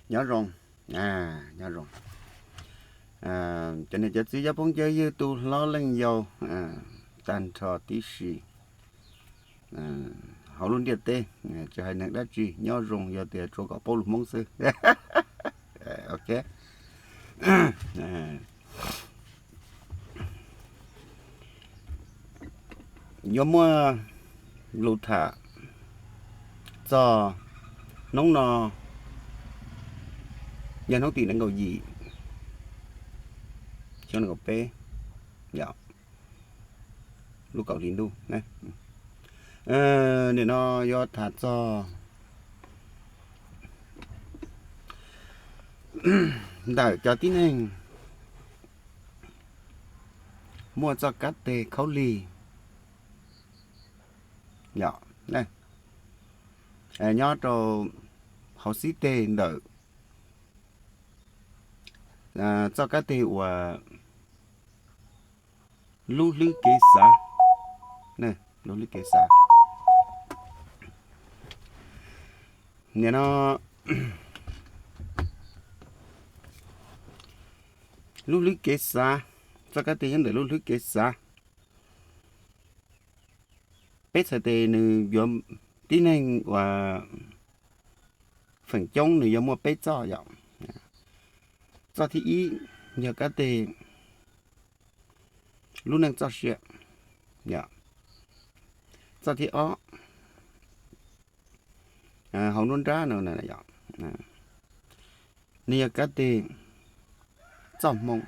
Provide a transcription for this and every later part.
Nyob zoo, nyob zoo. Cov niam cov txiv, cov phooj cov ywg, tus hlob leej yau, tag nrho tib si, hauv lub ntiaj teb, tsis hais neeg dab tsi, nyob zoo yog tias tsuas kom paub lus Hmoob xwb. Ok. Yuav muaj lus tham txog hnub no, yog hnub tim nees nkaum yim, xyoo nees nkaum peb, yog lub kaum hli ntuj. Nim no yuav tham txog ntawm cov tib neeg muaj txoj kab teg khaub lig, yog, nyob rau hauv xib teg ntawm txoj kab teg uas lub hlwb kev xav, lub hlwb kev xav. Nim no lub hlwb kev xav, txoj kab teg nyob ntawm lub hlwb kev xav, peb txhais tes nws yuav, tib neeg uas feem coob nws yuav muaj peb txoj yom. Txoj thib ib yog kab teg lub neej txoj sia, yog, txoj thib ob hauv nruab nrab no, nws yog kab teg txoj hmoo.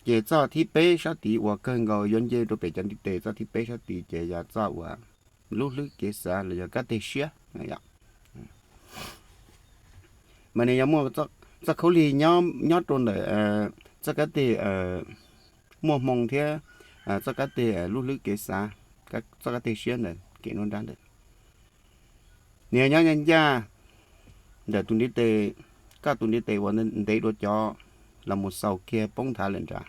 Ces txoj thib peb sab tid uas kawg nkaus yuav nce rau pem cov ntiv tes, txoj thib peb sab tid ces yog txoj uas lub hlwb kev xav los yog kab teg siab. Mas nws yog muaj txoj khaub lig nyob rau ntawm txoj kab teg muaj hmoo thiab txoj kab teg lub hlwb kev xav, txoj kab teg siab ntawd, kev nruab nrab ntawd. Nws yog nyob ncaj ncaj ntawm tus ntiv tes, koj tus ntiv tes uas ntev dua cov los mus xaus kiag poob nthav lawm nrad,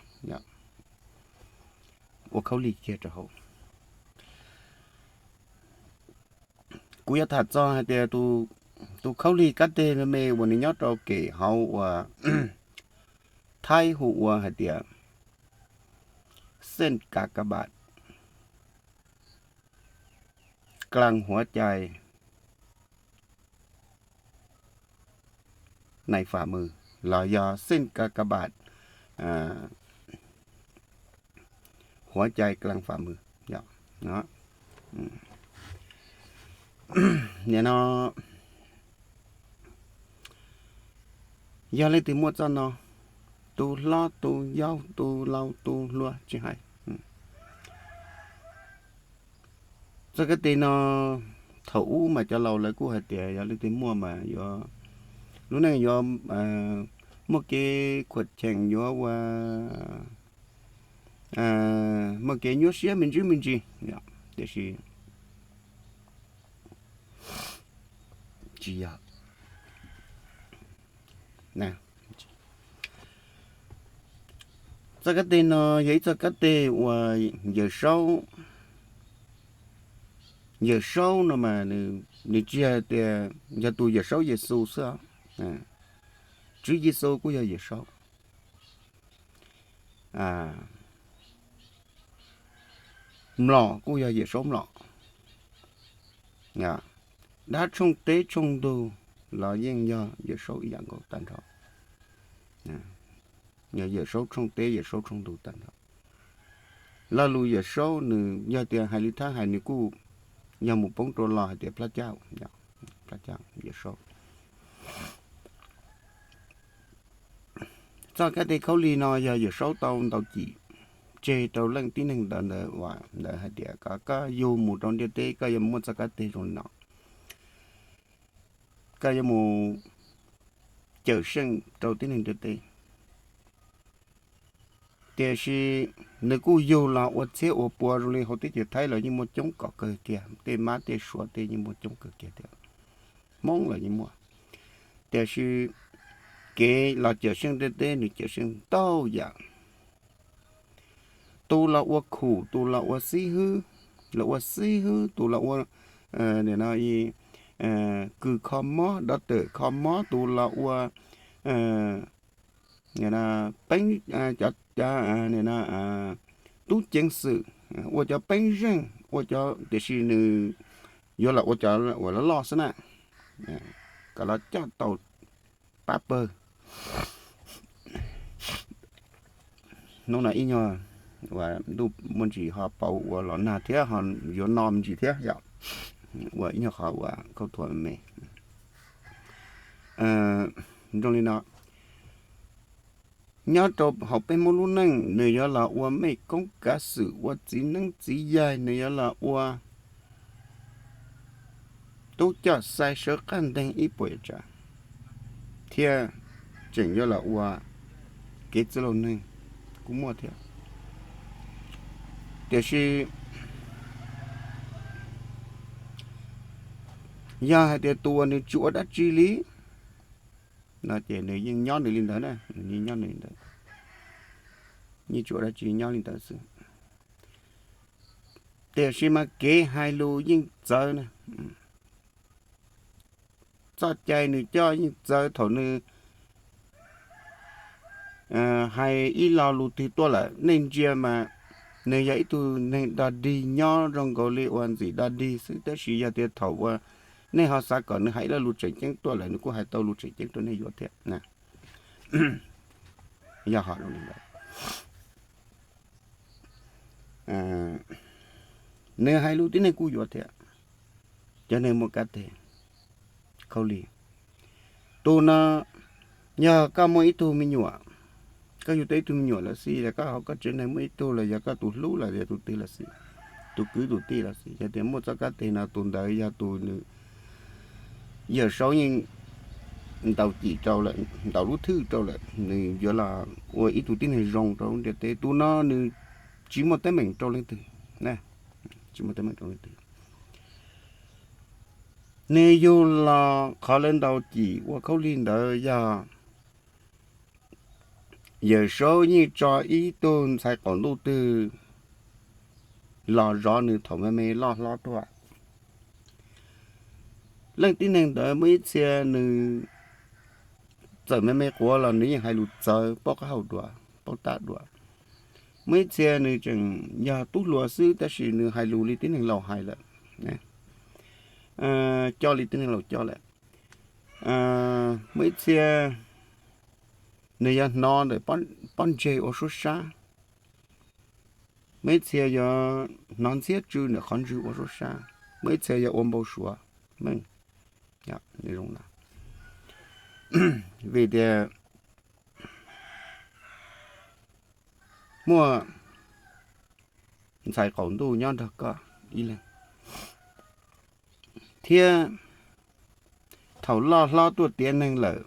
ua khaub lig kiag rau hauv. Kuv yuav tham txog hais tias tus khaub lig kab teg me me uas nws nyob rau kem hauv uas Thaib hu ua hais tias xeej ka ka bam, klas huav cai nais fam mws, los yog xeej ka ka bam huav cai klas fam mws. Nim no yog leej twg muaj txoj no, tus hlob tus yau tus laus tus hluas tsis hais. Txoj kab teg no thaum ub mas cov laus lawv kuj hais tias yog leej twg muaj mas yuav, lub neej yuav muaj kev khuam cheem, yuav ua, muaj kev nyuaj siab me ntsis me ntsis, tiam sis tsis yog. Txoj kab teg no yog ib txoj kab teg uas Yawm Saub, Yawm Saub no mas nws tsis yog tias yog tus Yawm Saub Yexus xwb, Tswv Yexus kuj yog Yawm Saub. Mlom kuj yog Yawm Saub mlom. Dab tshooj teb tshooj ntug los yeej yog Yawm Saub ib yam nkaus tag nrho. Yog Yawm Saub tshooj teb, Yawm Saub tshooj ntug tag nrho. Lo lus Yawm Saub nws yog tias hais li thab hais nws kuj yog mus poob rau lo hais tias Plab Cab, Plab Cab, Yawm Saub. Txoj kab teg khaub lig no yog Yawm Saub tau ntaus cim tseg rau leej tib neeg ntawd, ntawd uas ntawd hais tias kom koj yug mus rau ntiaj teb koj yuav muaj txoj kab teg zoo li no, koj yuav mus cawm seej rau tib neeg ntiaj teb. Tiam sis nws kuj yug los ua txhiab ua pua zoo li hauv teb chaws Thaib los yeej muaj coob kom kawg kiag, tej mab tej suav tej yeej muaj coob kawg kiag thiab, Hmoob los yeej muaj. Tiam sis kev los cawm seej ntiaj teb nws cawm seej ntau yam. Tus los ua khum, tus los ua xib hwb, los ua xib hwb, tus los ua, nim no kws kho mob, dov tawm kho mob, tus los ua peeb, cov tub ceev xwm, ua cov peeb zeej, ua cov, tiam sis nws yuav los ua cov uas loj loj xwb na, kom los coj tau pab pawg. Hnub no ib nyuag uas ntuj muaj ntsis ho pauv ua los nag thiab ho yuav no me ntsis thiab yom, ua ib nyuag qhov uas khaub thuas me. Zoo li no, nyob rau hauv peb Hmoob lub neej nws yuav los ua mej koob kav xwm, ua txiv neeb txiv yaig, nws yuav los ua tub coj xai sawv qab nteeg ib puas yam tsav, thiab tseem yuav los ua kev txwj laus neeg kuj muaj thiab. Tiam sis yog hais tias tus uas nws tsis ua dab tsi li no ces nws yeej nyob nws li ntawd na, nws yeej nyob nws li ntawd, yeej tsis ua dab tsi, nyob li ntawd xwb. Tiam sis mas kev hais lus yeej txawv na. Txoj cai nws coj yeej txawv thaum nws hais ib lo lus twg tuaj lawm nej ntsia mas nws yog ib tug neeg dog dig nyob zoo nkaus li uas ntxim dog dig xwb, tab sis yog tias thaum uas nej ho xav kom nws hais ib lo lus tseem ceeb tuaj lawm nws kuj hais tau lus tseem ceeb rau nej yuav thiab. Yog ho li ntawd, nws hais lus tib neeg kuj yuav thiab. Cov neeg muaj kab teg khaub lig, tus no yog koj muaj ib tug me nyuam, koj yug tau ib tug me nyuam los xij, los koj hauv koj tsev neeg muaj ib tug los yog koj tus hlub los yog tus twg los xij, tus kwv tus tij los xij, yog tias muaj txoj kab teg no tus ntawd yog tus nws Yawm Saub yeej ntaus cim rau lawm, ntaus lub thwj rau lawm, nws yuav los ua ib tug tib neeg zoo rau lub ntiaj teb. Tus no nws tsis muaj teeb meem rau leej twg, tsis muaj teeb meem rau leej twg. Nws yug los qhov lawv ntaus cim ua khaub lig ntawd yog Yawm Saub yeej tso ib tug ntxhais qaum ntuj twg los zov nws thaum me me loj hlob tuaj. Leej tib neeg ntawd muaj ib txhia nws txawm me me quav los nws yeej hais lus txawv, paub qab hau dua, paub tab dua. Muaj ib txhia nws tseem yog tub hluas xwb tab sis nws hais lus li tib neeg laus hais lawm, coj li tib neeg laus coj lawm. Muaj ib txhia nws yog hnov ntawm pob ntseg ua suab sab, muaj ib txhia yog hnov ntxhiab tsw ntawm qhov ntswg ua suab sab, muaj ib txhia yog ua npau suav meej. Vim tias muaj ntxhais qaum ntuj nyob nrog koj ib leeg, thiab thaum loj hlob tuaj tiav neeg lawm,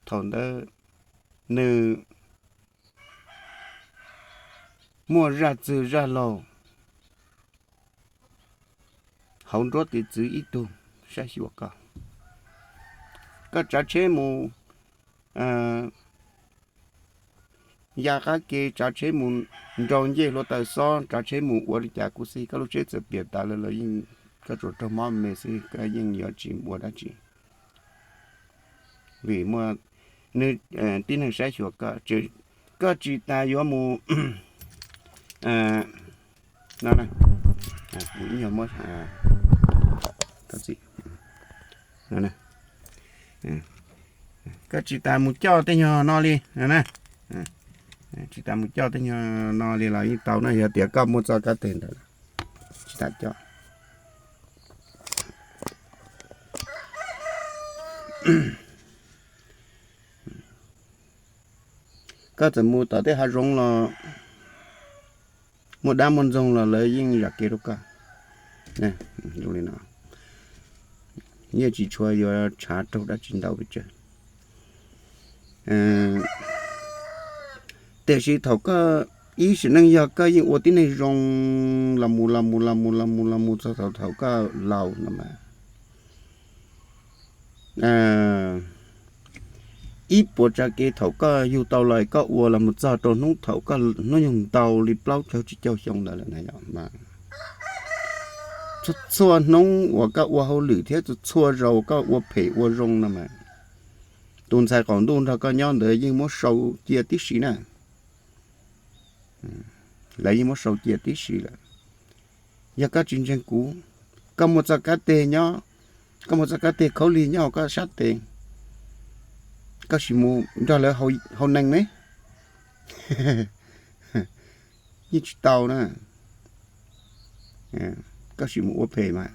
thaum ntawd nws muaj zaj txwg zaj laug hauv nruab tiv txwv ib tug saib xyuas koj. Koj tsav tsheb mus ya qab ke, tsav tsheb mus nrau ncej hluav taws xob, tsav tsheb mus ua li cas kuj xij, koj lub tsheb txawm piam tas lawm los yeej koj tsuas raug mob me xwb, koj yeej yuav tsis ua dab tsi. Vim muaj nws tib neeg saib xyuas koj, koj tsis tas yuav mus no, kuv ib nyuag muab tau txim, koj tsis tas mus coj tej nyuag no li no na, tsis tas mus coj tej nyuag no li los yeej tau na, yog tias koj muaj txoj kab teg ntawd tsis tas coj. Koj txawm mus tom tej hav zoov los muaj dab muaj ntxoog los lawv yeej zam kev rau koj. Zoo li no, yeej tsis tshua yuav tshav raug dab tsi ntau pes tsawg. Tiam sis thaum koj ib sim neej yog koj yeej ua tib neeg zoo los mus los mus los mus los mus los mus txog thaum thaum koj laus no mas, ib puas tsav kev thaum koj yug tau los koj ua los mus txog rau hnub thaum koj hnub nyoog ntau li plaub caug tsib caug xyoo ntawd lawm na yom, mas txhua hnub uas koj ua hauj lwm thiab txhua zaus koj ua phem ua zoo no mas, tus ntxhais qaum ntuj nrog koj nyob ntawd yeej muab sau cia tib si na. Lawv yeej muab sau cia tib si lawm. Yog koj tsis ntseeg kuv, koj muaj txoj kab teg nyob, koj muaj txoj kab teg khaub lig nyob hauv koj sab tes, koj sim mus nrog lawv haus nees ne. Yeej tsis tau na. Koj sim mus ua phem mas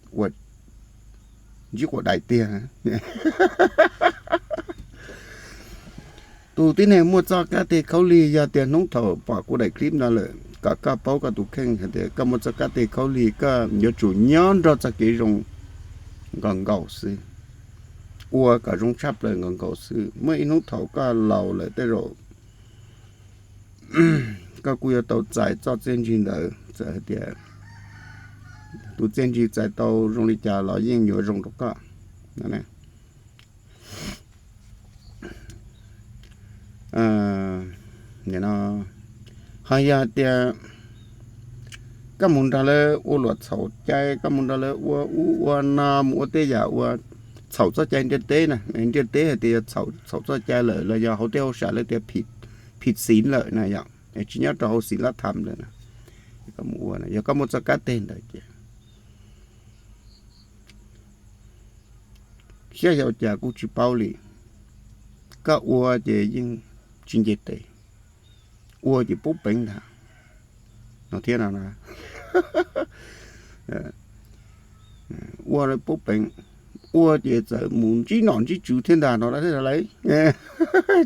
ua ntsib quav dais tiag. Tus tib neeg muaj txoj kab teg khaub lig, yog tias hnub thaum pom kuv daim clip no lawm kom koj paub koj tus kheej hais tias koj muaj txoj kab teg khaub lig, koj yuav tsum nyob nrog txoj kev zoo nkaus nkaus xwb, ua kom zoo tshaj plaws nkaus nkaus xwb. Muaj ib hnub thaum koj laus lawm tej zaum koj kuj yuav tau txais txoj txiaj ntsig ntawd. Txawm hais tias tus txiaj ntsig txais tau zoo li cas los yeej yuav zoo rau koj. Ho yog tias koj mus nrog lawv ua luam txhaum cai, koj mus nrog lawv ua ub ua no, mus ua tej yam uas txhaum txoj cai ntiaj teb na, ntiaj teb hais tias yog txhaum txoj cai lawm los yog hauv tej hauj sam lawv tias phim xiv lawm na yom, tsis nyob rau hauv xiv lab tham lawm na, koj mus ua, yog koj muaj txoj kab teg ntawd ces saib yog cas kuj tsis paub li. Koj ua ces yeej tsis nce tes, ua ces pub peev ntag no thiab no. Ua pub peev, ua ces txawm mus ntsib nom ntsib tswv thiab ntag no thiab lauj.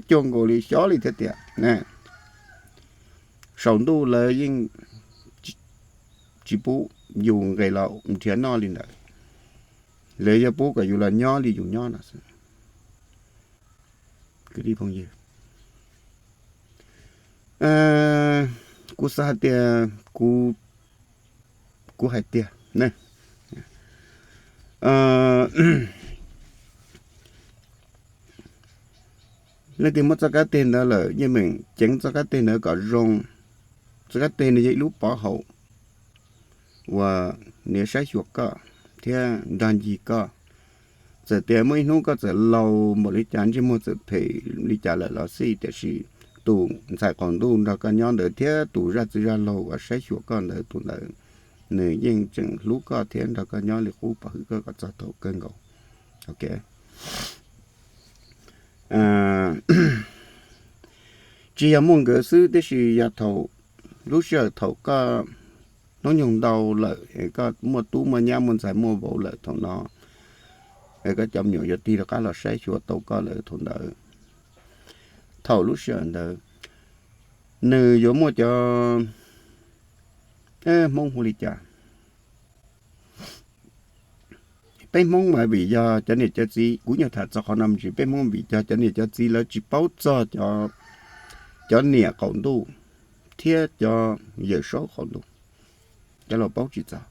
Cuag nkaus li xyob li thiab tias saum ntuj lawv yeej tsis pub yus nqis los nrhiav noj li ntawd, lawv yog pub kom yus los nyob li yus nyob no xwb. Kuv xav hais tias, kuv hais tias leej twg muaj txoj kab teg ntawd lawm yeej meem ceev txoj kab teg ntawd kom zoo. Txoj kab teg ntawd yog ib lub pov haum uas nws saib xyuas koj thiab nrog ncig koj. Txawm tias muaj ib hnub koj txawm laus npaum li cas, ntsej muag txawm phem li cas lawm los xij, tiam sis tus ntxhais qaum ntuj nrog koj nyob ntawd thiab tus zaj txwj zaj laug uas saib xyuas koj ntawd, tus ntawd nws yeej tseem hlub koj thiab nrog koj nyob li qub, pov hwm koj kom txog thaum kawg nkaus. Ok. Tsis yog muaj nkawd xwb, tiam sis yog thaum lub sij hawm thaum koj hnub nyoog ntau lawm, koj muaj tub muaj nyab muaj ntxhais muaj vauv lawm, thaum no koj cov me nyuam yuav tig rov qab los saib xyuas tau koj lawm thaum ntawd. Thaum lub sij hawm ntawd nws yuav muaj cov, Hmoob hu li cas, peb Hmoob mas vim yog cov niam cov txiv, kuv nyuag tham txog qhov no me ntsis, peb Hmoob vim yog cov niam cov txiv lawv tsis paub txog cov niam qaum ntuj thiab cov yawm saub qaum ntuj, cov laus paub tsis txog.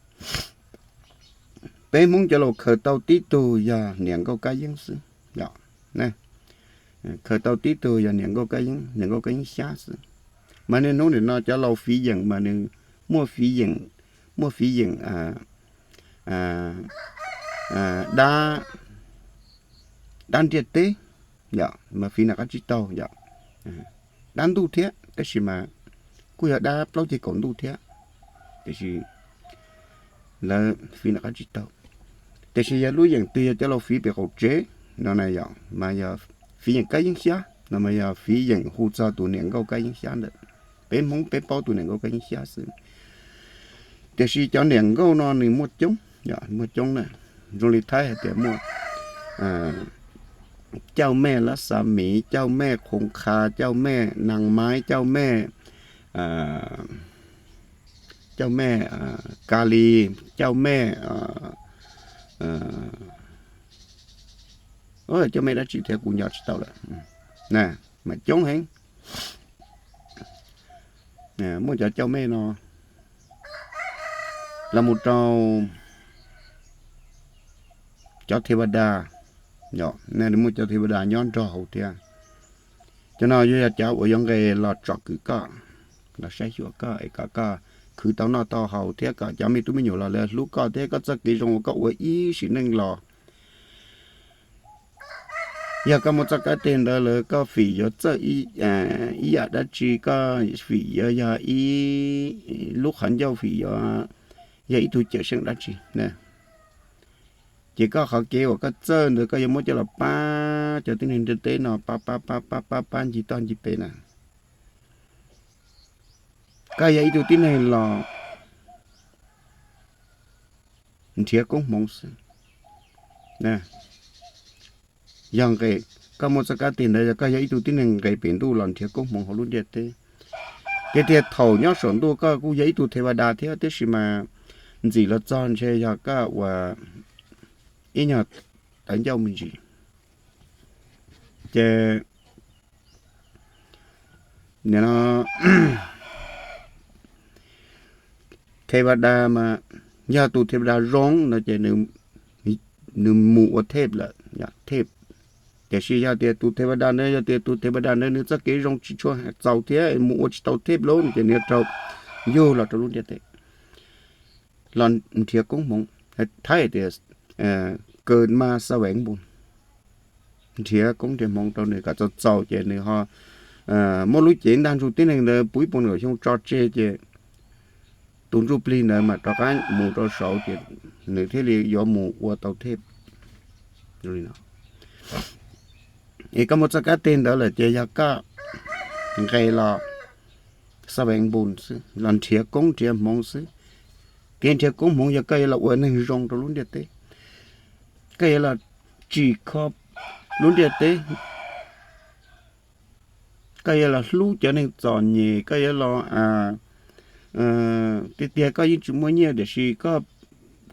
Peb Hmoob cov laus khaws tau tib tug yog niam nkauj kab yeeb xwb, khaws tau tib tug yog niam nkauj kab yeeb, niam nkauj kab yeeb xyab xwb. Mas niaj hnub nim no cov laus fiv yeem mas nws muaj fiv yeem, muaj fiv yeem dab, dab ntiaj teb, yom, mas fiv nram qab tsib taug yom, dab ntuj thiab, tab sis mas kuj yog dab plaub ceg kaum ntuj thiab, tiam sis lawv fiv nram qab tsib taug. Tiam sis yog lub yeem twg yog cov laus fiv pem qaum tsev no na yom, mas yog fiv yeem kab yeeb xyab no mas yog fiv yeem hu txog tus niam nkauj kab yeeb xyab ntawd. Peb Hmoob peb paub tus niam nkauj kab yeeb xyab xwb. Tiam sis cov niam nkauj no nws muaj coob, muaj coob na. Zoo li Thaib hais tias muaj cauj mej lab xav miv, cauj mej qhoov qha, cauj mej naas maiv, cauj mej, cauj mej ka li, cauj mej, cauj mej dab tsi thiab kuv nco tsis tau lawm. Mas coob heev. Muaj cov cauj mej no los mus rau cov thej va da, muaj cov thej va da nyob nrog hauv thiab. Cov no yuav yog cov uas yuav nqes los tsom kwm koj, los saib xyuas koj es kom koj khwv tau noj tau haus thiab kom cov me tub me nyuam los lawv hlub koj thiab koj txoj kev zoo uas koj ua ib sim neej los. Yog koj muaj txoj kab teg ntawd lawm koj fim yuav txawj ib yam dab tsi, koj fim yuav yog ib lub qhov ncauj, fim yuav yog ib tug cawm seej dab tsi, ces koj qhov kev uas koj txawj ntawd koj yuav muab coj los pab cov tib neeg ntiaj teb no pab pab pab pab pab pab ncig toj ncig pem na. Koj yog ib tug tib neeg los nrhiav koob hmoov xwb. Yog nqe, koj muaj txoj kab teg ntawd yog koj yog ib tug tib neeg nqes pem ntuj los nrhiav koob hmoov hauv lub ntiaj teb. Tiag tiag thaum nyob saum ntuj koj kuj yog ib tug thevadas thiab, tiam sis mas ntxim los txog ntshe yog koj ua ib nyuag tawv ncauj me ntsis. Ces nim no thevadas mas, yog tus thevadas zoo no ces nws mus ua thej lawm, thej. Tiam sis yog tias tus thevadas ntawd yog tias tus thevadas ntawd nws txoj kev zoo tsis tshua txaus thiab mus ua tsis tau thej lawm no ces nws yuav raug yug los rau lub ntiaj teb los nrhiav koob hmoov, thaib tias kawg mas xa veeb npu nrhiav koob nrhiav hmoov rau nws kom txaus txaus ces nws ho muab lub cev ntaj ntsug tib neeg ntawd puv ib puas nkaum xyoo tso tseg ces tus ntsuj plig ntawd mas rov qab mus rau saud ces nws thiaj li yuav mus ua tau thej. Es koj muaj txoj kab teg ntawd lawm ces yog koj nqes los xa veeb npu xwb, los nrhiav koob nrhiav hmoov xwb. Kev nrhiav koob hmoov yog koj yuav los ua neeg zoo rau lub ntiaj teb, koj yuav los tsim kho lub ntiaj teb, koj yuav los hlub cov neeg txom nyem, koj yuav los tiag tiag koj yeej tsis muaj nyiaj tiam sis koj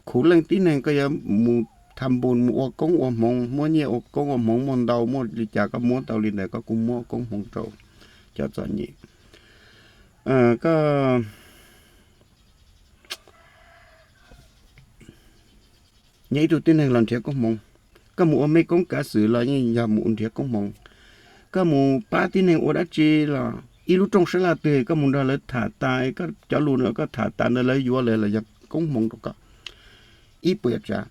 khuv leej tib neeg koj yuav mus tham npu mus ua koob ua hmoov, muab nyiaj ua koob ua hmoov muaj ntau muaj li cas koj muab tau li ntawd koj kuj muab koob hmoov rau cov txom nyem. Koj yog ib tug tib neeg los nrhiav koob hmoov, koj mus ua mej koob kav xwm los yeej yog mus nrhiav koob hmoov. Koj mus pab tib neeg ua dab tsi los ib lub rooj sab laj twg koj mus nrog lawv tham tas, koj cov lus no koj tham tas ntawd lawv yuav lawv los yog koob hmoov rau koj ib puas yam tsav.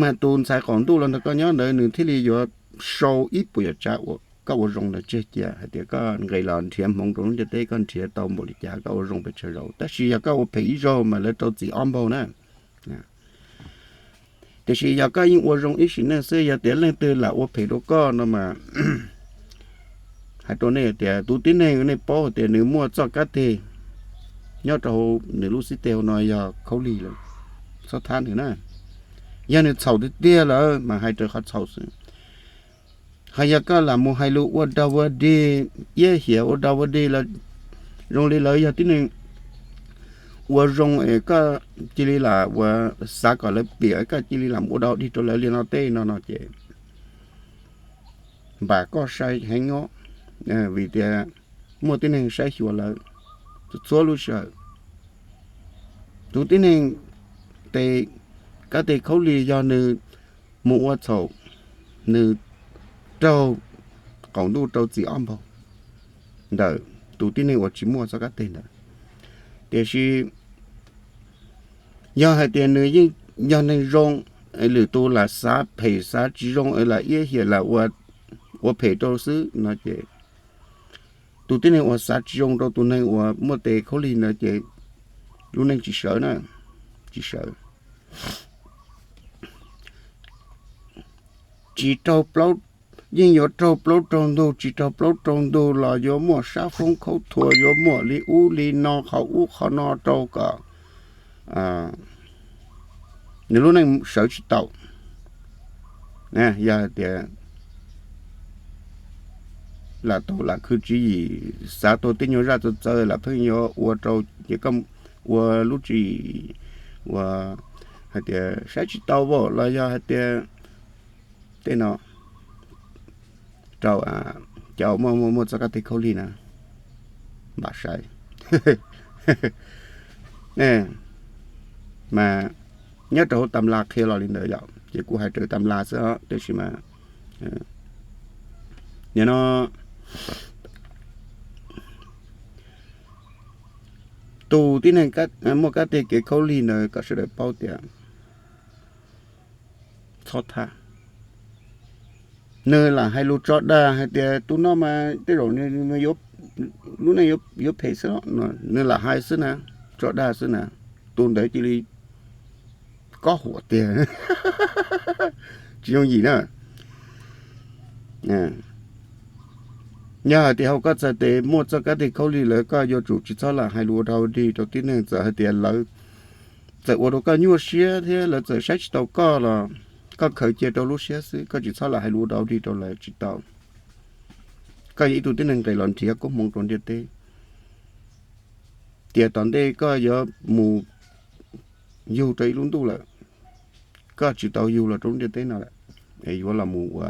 Mas tus ntxhais qaum ntuj los nrog koj nyob ntawd nws thiaj li yuav sau ib puas yam tsav uas koj ua zoo ntawd tseg cia hais tias koj nqis los nrhiav hmoov rau lub ntiaj teb koj nrhiav tau npaum li cas koj ua zoo pes tsawg zaus, tab sis yog koj ua phem ib zaug mas lawv rau txim ob npaug na. Tiam sis yog koj yeej ua zoo ib sim neej xwb, yog tias leej twg lam ua phem rau koj no mas hais rau nej tias tus tib neeg nej paub tias nws muaj txoj kab teg nyob rau hauv nws lub xib teg hauv no yog khaub lig lawm, txhob thab nws na. Yog nws txhaum tiag tiag lawm mas hais raws qhov txhaum xwb. Ho yog koj lam mus hais lus ua dog ua dig, iab hiam ua dog ua dig los zoo li lawv yog tib neeg ua zoo es koj cia li lam ua xav kom lawv piam, koj cia li lam ua dog ua dig rau lawv li no tej no no ces npam koj sai heev os, vim tias muaj tib neeg saib xyuas lawv txhua lub sij hawm. Tus tib neeg tes, kab tes khaub lig yog nws mus ua txhaum, nws raug qaum ntuj rau txim ob npaug ntawm tus tib neeg uas tsis muaj txoj kab teg ntawd. Tiam sis yog hais tias nws yeej yog neeg zoo, lwm tus lam xav phem xav tsis zoo es lam iab hiam lam ua phem rau xwb no ces tus tib neeg uas xav tsis zoo rau tus neeg uas muaj tes khaub lig ntawd ces lub neej tsis sawv na, tsis sawv. Tsis raug plaub, yeej yuav raug plaub raug ntug, tsis raug plaub raug ntug los yuav muaj sab foob khaub thuas, yuav muaj li ub li no qhov ub qhov no rau kom nws lub neej sawv tsis tau. Yog hais tias lam tau lam khwv tswv yim, xav tau tej nyuag zaj txawv txawv lam pheej yuav ua rau ces koj ua lub tswv yim uas hais tias saib tsis tau los yog hais tias tej no rau cov muaj muaj txoj kab tes khaub lig na, npam saib. Mas nyob rau hauv tam las qhia los li ntawd yom, ces kuv hais raws tam las xwb, tab sis mas nim no Tus tib neeg muaj kab teg kev khaub lig ntawd kom sawv daws paub tias txhob tham. Nws lam hais lus tso dag hais tias tus no mas tej zaum lub neej yuav phem xwb, nws lam hais xwb na, tso dag xwb na, tus ntawd cia li kob huam tiag, tsis yooj yim na. Yog hais tias hauv koj txhais tes muaj txoj kab teg khaub lig lawm, koj yuav tsum tsis txhob lam hais lus ua dog dig rau tib neeg, txawm hais tias lawv txawm ua rau koj nyuaj siab thiab lawv txawm saib tsis taus koj los koj khaws cia rau lub siab xwb, koj tsis txhob lam hais lus ua dog dig rau lawv tsis tau. Koj yog ib tug tib neeg nqes los nrhiav koob hmoov rau ntiaj teb, tias tom ntej koj yuav mus yug rau ib lub ntuj lawm, koj tsis tau yug los rau lub ntiaj teb no lawm, es yuav los mus ua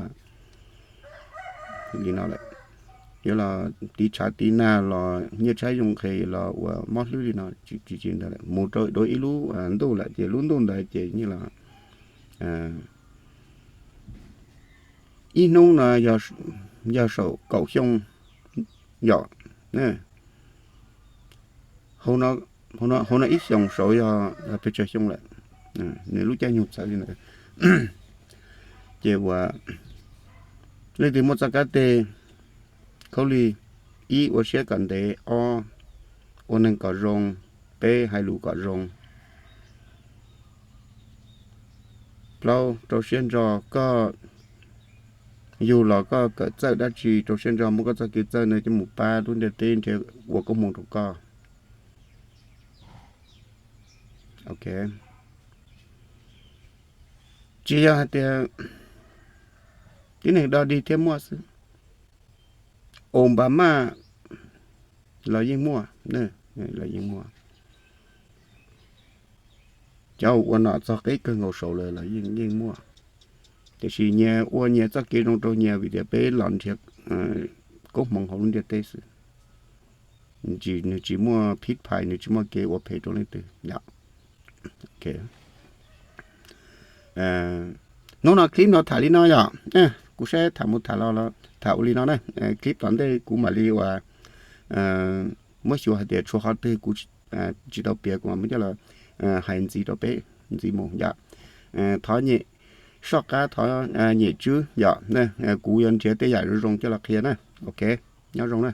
li no lawm, yuav los tiv tshav tiv nag los nyiaj tshaib zoo nqhis los ua mob hlwb li no, tsis tsis ntawd lawm, mus rau ib lub ntuj lawm ces lub ntuj ntawd ces yeej los ib hnub no yog saum kaum xyoo yom, hauv no ib xyoos saud yog pes tsawg xyoo lawm, nws lub caij nyoog txawv li ntawd. Ces uas leej twg muaj txoj kab teg khaub lig, ib, ua siab kom ntev, ob, ua neeg kom zoo, peb, hais lus kom zoo, plaub, rau siab ntso, koj yug los koj kawm txawj dab tsi rau siab ntso, muab koj txoj kev txawj no coj mus pab lub ntiaj teb nrhiav ua koob hmoov rau koj. Ok, tsis yog hais tias tib neeg dog dig thiab muaj xwb, Obama los yeej muaj, los yeej muaj, cov ua nom txog qib kawg nkaus saud lawm los yeej muaj, tiam sis nyias ua nyias txoj kev zoo rau nyias vim tias peb los nrhiav koob hmoov hauv lub ntiaj teb xwb. Nws tsis muaj phib phais, nws tsis muaj kev ua phem rau leej twg yom. Hnub no clip no tham li no yom, kuv saib tham mus tham los tham ua li no na, clip tom ntej kuv mam li uas muab xyuas hais tias tshuav qhov twg kuv tsis tau piav kuv mam muab coj los hais ntxiv rau peb ntxiv mus yom. Thov nyem soj qab, thov nyem tswb yom, kuv yuav nrhiav tej yam zoo zoo coj los qhia na. Ok, nyob zoo na.